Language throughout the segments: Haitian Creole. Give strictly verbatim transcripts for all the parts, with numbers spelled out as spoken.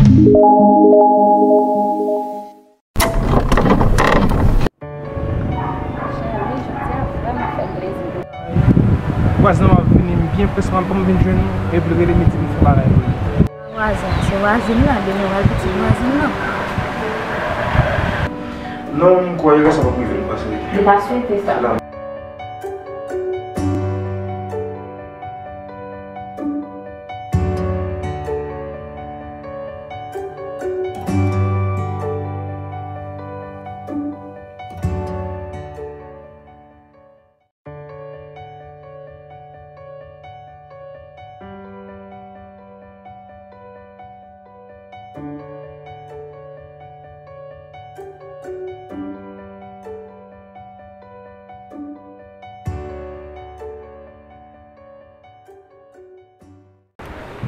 Cheri, jodi a vrèman fè m plezi. Vwazin m ap vini, m byen prese, m ap vin jwenn ou, epi l rele m, li di m fè bagay pou li. Vwazin, se vwazin lan, demen w al pitit vwazin lan. Non, m kwè rès la p ap rive l, m pa swete. Li pa swete sa.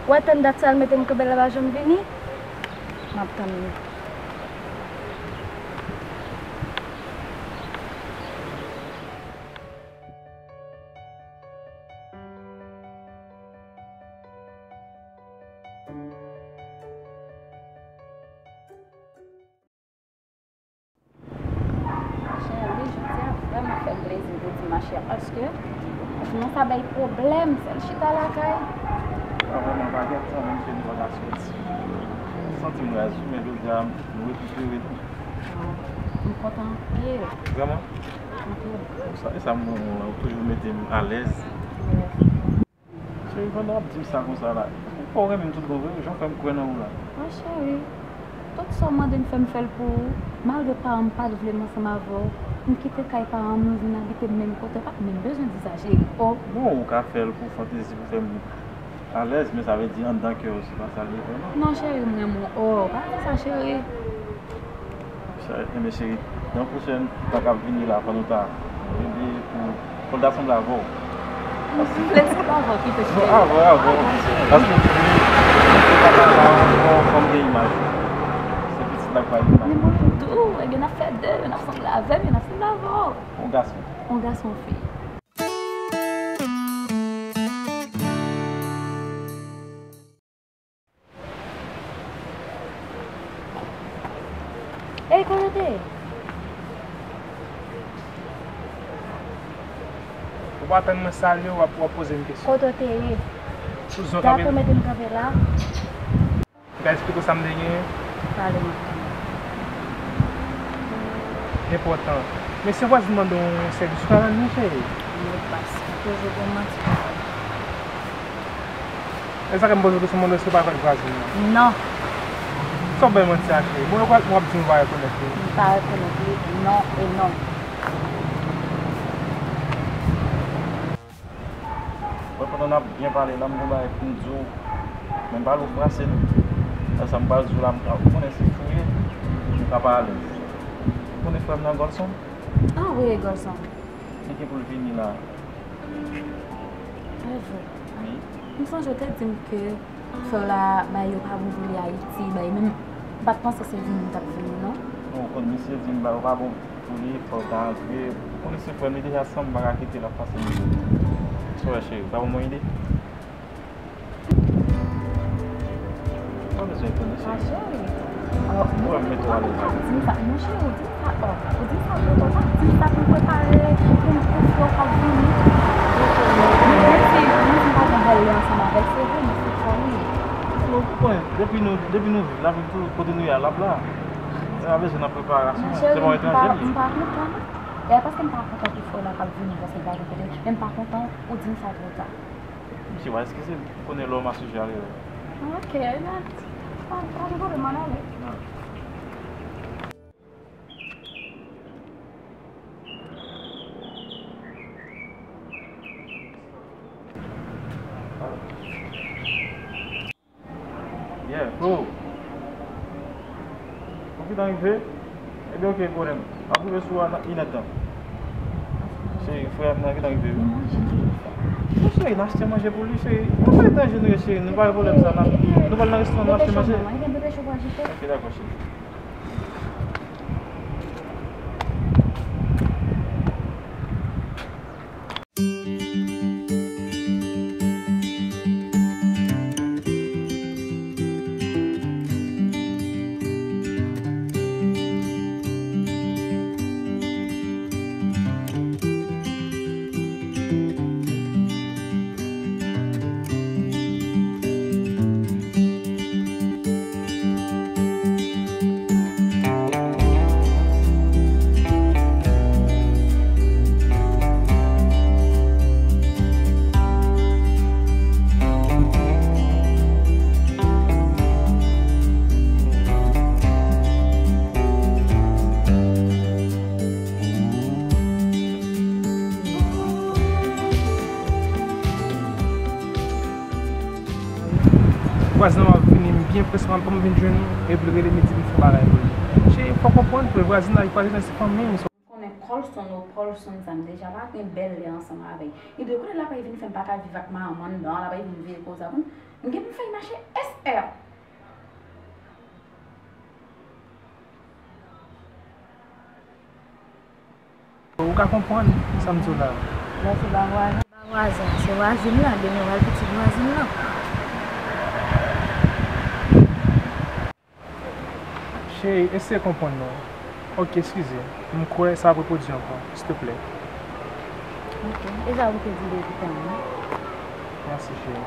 W ap tann dat sa l mete m kanpe la, l pa janm vini? M ap tann li. Cheri, jodi a vrèman fè m plezi pou di m, ma chère, paske dimanch sa bay pwoblèm, sèl chita lakay. Sa vrèman pa gen tan, menm si nou pa ka soti. M santi m raz wi, men jodi a nou rekipere tou. M kontan anpil. Vrèman? Anpil. Sa, e sa m renmen w lan, ou toujou mete m alèz. Cheri, pandan w ap di m sa konsa la, ou kwè w renmen m tout bon vre, jan w fè m kwè nan ou la. Mwen cheri, tout sa w mande m fè m fè l pou ou, malgre paran m pa t vle m ansanm avè w, m kite kay paran m, nou vin abite menm kote, w pa t menm bezwen di sa, cheri. O! Bon, ou ka fè l pou fantezi, pou fè m alèz, men sa vle di anndan kè w, se pa sa l ye vrèman. Non, cheri, m renmen w. O, pa di sa, cheri. Sa, enben, cheri, nan pwochèn fwa k ap vini la, fò nou ta rele pou, fò l ta sanble avè w. Paske m vle sanble avè w pito, cheri. Non, avè w, avè w. Paske m vle, m vle pa ta la, fò, fò m gen imaj ou. Se pitit la k pa gen imaj ou. Men mwen tou, ebyen, n ap fè de, n ap sanble avè m, n ap sanble avè w. On gason. On gason, fi. Ey, kote w te ye? Ou pa tann mwen salye w, w ap, w ap poze m kesyon. Kote w te ye? Sou zòn kanpe. Dat ou mete m kanpe la. M ka eksplike w sa m te genyen? Pale m. Enpòtan. Men si vwazin mande w yon sèvis, ou ka rann li, cheri? Mot pas. Ou toujou gen manti. E sa ke m poze w kesyon, mande w si w pa fè l vwazin nan. Non. Sa w bay manti a, cheri? Bon, w ap, w ap di m ou pa rekonèt li. M pa rekonèt li, non e non. Bon, pandan n ap byen pale la, m gen bagay pou m di w. Men m pa lou frase non. Sa, sa m pral di w la, m ka, ou konnen se fou ye, m ka pa alèz. Ou konnen frè m nan Golson? Ah wi, Golson. Li gen pou l vini la. Evre? Wi. M sonje w te di m ke frè w la, bay yo pa bon pou li Ayiti, bay menm, m pa t panse se vini m t ap vini, non. Bon, ou konn misye di m bay yo pa bon pou li, fò l ta antre. Ou konnen se frè m, li deja san m pa ka kite l ap pase mizè. Sa w wè, cheri, ou pa ban mwen ide? Ou pa bezwen konnen, cheri. Ah, cheri. Ou wè m mete w alèz. Di m sa, mon cheri, ou di m sa, oh, ou di m sa twò ta, di m sa pou m prepare, pou m, pou frè w k ap vini. Men si, men si m pa gen bèl lè ansanm avè l, se vre, men se frè w li ye. Ou konnen, depi nou, depi nou viv, l ap viv tou, kote nou ye a, l ap la. Li pa bezwen nan preparasyon, se pa yon etranje li ye. M pa kontan, non. E paske m pa kontan pou frè w la k ap vini, paske l pa gen kote, men m pa kontan ou di m sa twò ta. Misye va eskize m, ou konnen lòm asijè a lerè. Ok, men, pa, pa gen pwoblèm, ann ale. Yeah, bro. Ou gentan rive? Ebyen, ok, bro, m ap rive sou ou nan inèdtan. Cheri, frè m nan gentan rive, wi. Mon cheri, n achte manje pou li, cheri. Nou pa etranje nou ye, cheri. Nou pa gen pwoblèm sa, n ap, nou pral nan restoran, n achte manje. Ok, dakò, cheri. Prèske m ap vin jwenn ou, epi l rele m, li di m fè bagay pou li. Cheri, fò w konprann, frè, vwazinaj, vwazinaj se fanmi m. Konnen Colson ou Paulson sa, m deja pa gen bèl lè ansanm avè l. Li dwe konnen l ap vin fè m pa ka viv ak manman m nan, l ap vin veye koze a pou m. M gen pou m fè l mache S R. Ou ka konprann sa m di w la. Lè se pa vwazen, pa vwazen, se vwazin lan, demen w al pitit vwazin lan. Cheri, eseye konprann non. Ok, eskize. M kwè sa ap repwodui ankò, silteplè. Ok, e sa ou te di depi tan an? Mèsi, cheri.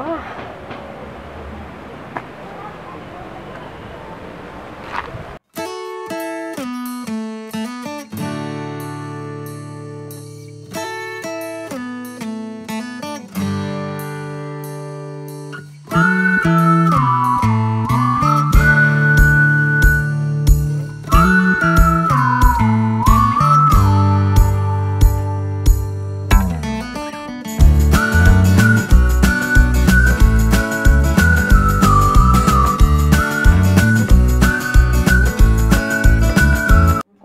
Ah.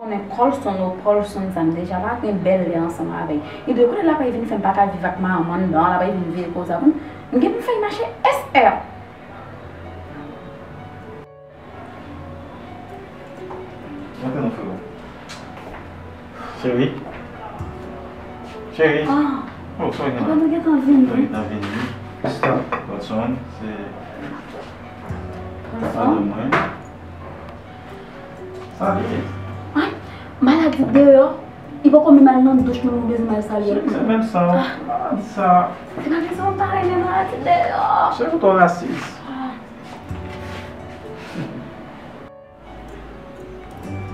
Konnen Colson ou Paulson sa, m deja pa gen bèl lè ansanm avè l. Li dwe konnen l ap vin fè m pa ka viv ak manman m nan, l ap vin veye koze a pou m. M gen pou m fè l mache S R. Montre non, frero. Cheri. Cheri. Ah. Oh, sorry, non. Mwen gentan vini. Sorry, gentan vini. Stop. Watson, se madanm mwen. Sa li ye? Ay, maladi deyò. Li poko menm al nan douch, menm ou bezwen al salye l. Se menm sa. Ah. Maladi sa. Se pa gen sa, m pa renmen maladi deyò. Cheri, ou twò rasis. Ah.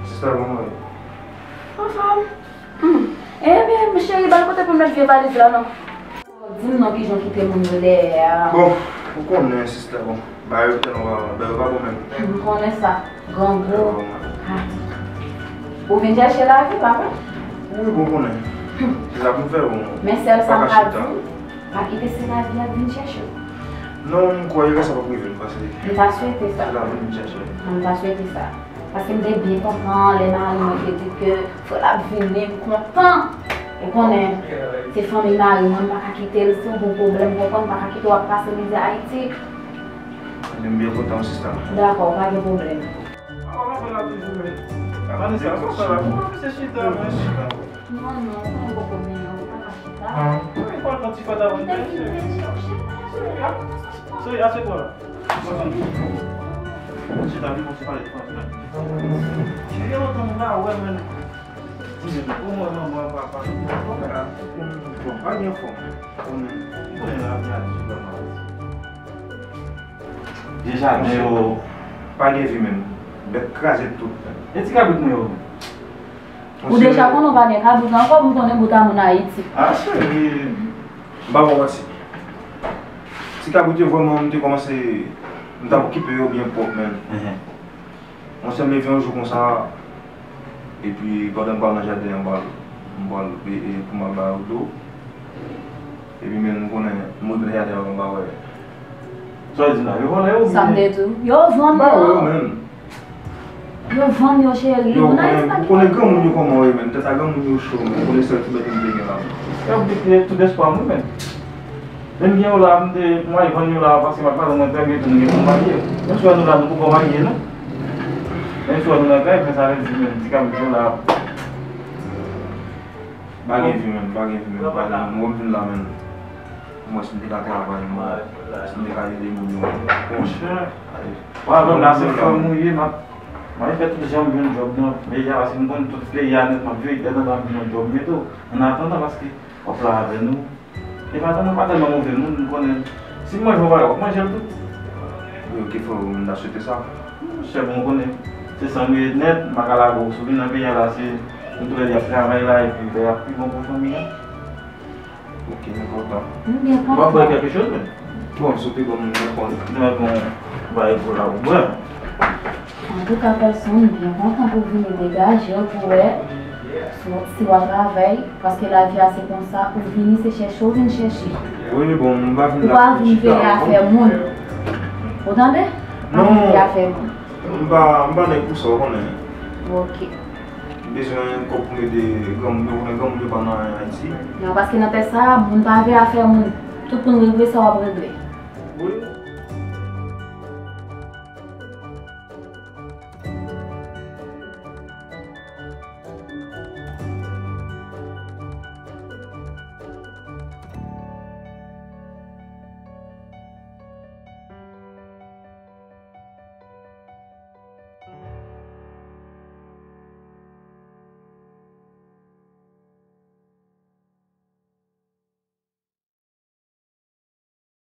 Sista, kòman w ye? Anfòm. Hmm. Ebyen, cheri, ba l kote pou m met vye valiz la non. Di m non, kijan w kite moun yo dèyè a? Bon, ou konnen, sista, bon, bagay yo te nòmal, bagay yo pa bon menm. M konnen sa. Grangou. Bagay yo pa bon menm. Ah. Ou vin chèche lavi, pa vre? Wi, bon, ou konnen. Hmm. Se sa pou m fè, bon. Men sèl sa m ka di w, pa kite se lavi a vin chèche w. Non, m kwè erè sa p ap rive m, paske m ta swete sa. Se lavi vin chèche. M ta swete sa. Paske m te byen kontan lè mari mwen te di ke frè l ap vini, m kontan. Ou konnen, se fanmi mari mwen, m pa ka kite l, si w gon pwoblèm, konprann, m pa ka kite w ap pase mizè Ayiti. Ebyen, m byen kontan, sista. Dakò, pa gen pwoblèm. Apa m ap la toujou, men. Vanessa, sa w fè la? Kòman misye chita, men? Non, non, ou poko byen, ou pa ka chita. Ah. Wi, fò l pran ti fòt avan l fè, cheri. Cheri, ase kwa la. Chita, vin, se pale, vin, vin. Cheri, lontan m pa wè, men. Ou mwen, manman, papa. Bon, pa gen fòm. Ou konnen lavi a di kòman. Deja, men yo. Pa gen vi menm. Bèt kraze tout. E ti kabrit mwen yo menm? Ou deja konnen w pa gen kabrit ankò, m konnen bout a moun Ayiti. Ah, cheri. M pa ba w manti. Ti kabrit yo vrèman, m te kòmanse, m t ap okipe yo byen pwòp, men. Mwen sèl leve yon jou konsa, epi pandan m pral nan jaden an, m pral, m pral, e, e, pou m al ba yo dlo. Epi men m konnen, m retounen jaden an, m pa wè. Sa w di la, yo vòlè yo? Sa m te di w. Yo vann yo. M pa wè yo menm. Yo vann yo, cheri. Yo, ou konnen granmoun yo kòman yo ye, menm. Tèt a granmoun yo cho, menm. Ou konnen sèl ti bèt m te gen la. Yo ap detwi tout espwa m, wi, menm. Menm gen yo la, m te, m al vann yo la, paske madanm mwen trè byento nou gen pou n marye. Menm si w wè nou la, nou poko marye, non. Menm si w wè nou nan kay, men sa vle di, menm, ti kabrit yo la. Pa gen vi, menm, pa gen vi, menm, pa gen vi. Mwen, m vin la, menm. Mwen, si m te ka travay, mwen, si m te ka ede moun yo, menm. Monchè. Wa, menm la, se fanm ou ye, m ap, m ap fè tout jan m jwenn djòb nan peyi a, paske m konn tout peyi a nèt, m ap jwe, dèyè nan m ap jwenn yon djòb byento. An atandan, paske w ap la avè nou. E patwon mwen pa tèlman move moun, m konnen. Si m manje yon bagay, w ap manje l tou. Wi, ok, frè, m ta swete sa. Monchè, bon, w konnen. Se sa nou ye nèt, m pa ka lage w sou li nan peyi a la, se nou tou lè de ap travay la, epi lè a ap pi bon pou fanmi an. Ok, m kontan. M byen kontan. W ap bwè kèlke choz, men? Bon, si w te ban m nenpòt. Nou mèt gon bagay pou la ou bwè. Antouka, Felson, m byen kontan pou w vini degaje w pou w wè. Si w ap travay, paske lavi a se konsa, ou vini se chèche ou vin chèche. Wi, bon, m pa vin Ou pa vin veye afè moun. Ou tande? Non. Veye afè moun. M pa, m pa nèg pou sa, ou konnen. Ok. M bezwen kòb pou m ede granmoun yo, konnen granmoun yo pa nan Ayiti. Non, paske nan tè sa, moun pa veye afè moun. Tout moun regle sa w ap regle. Wi.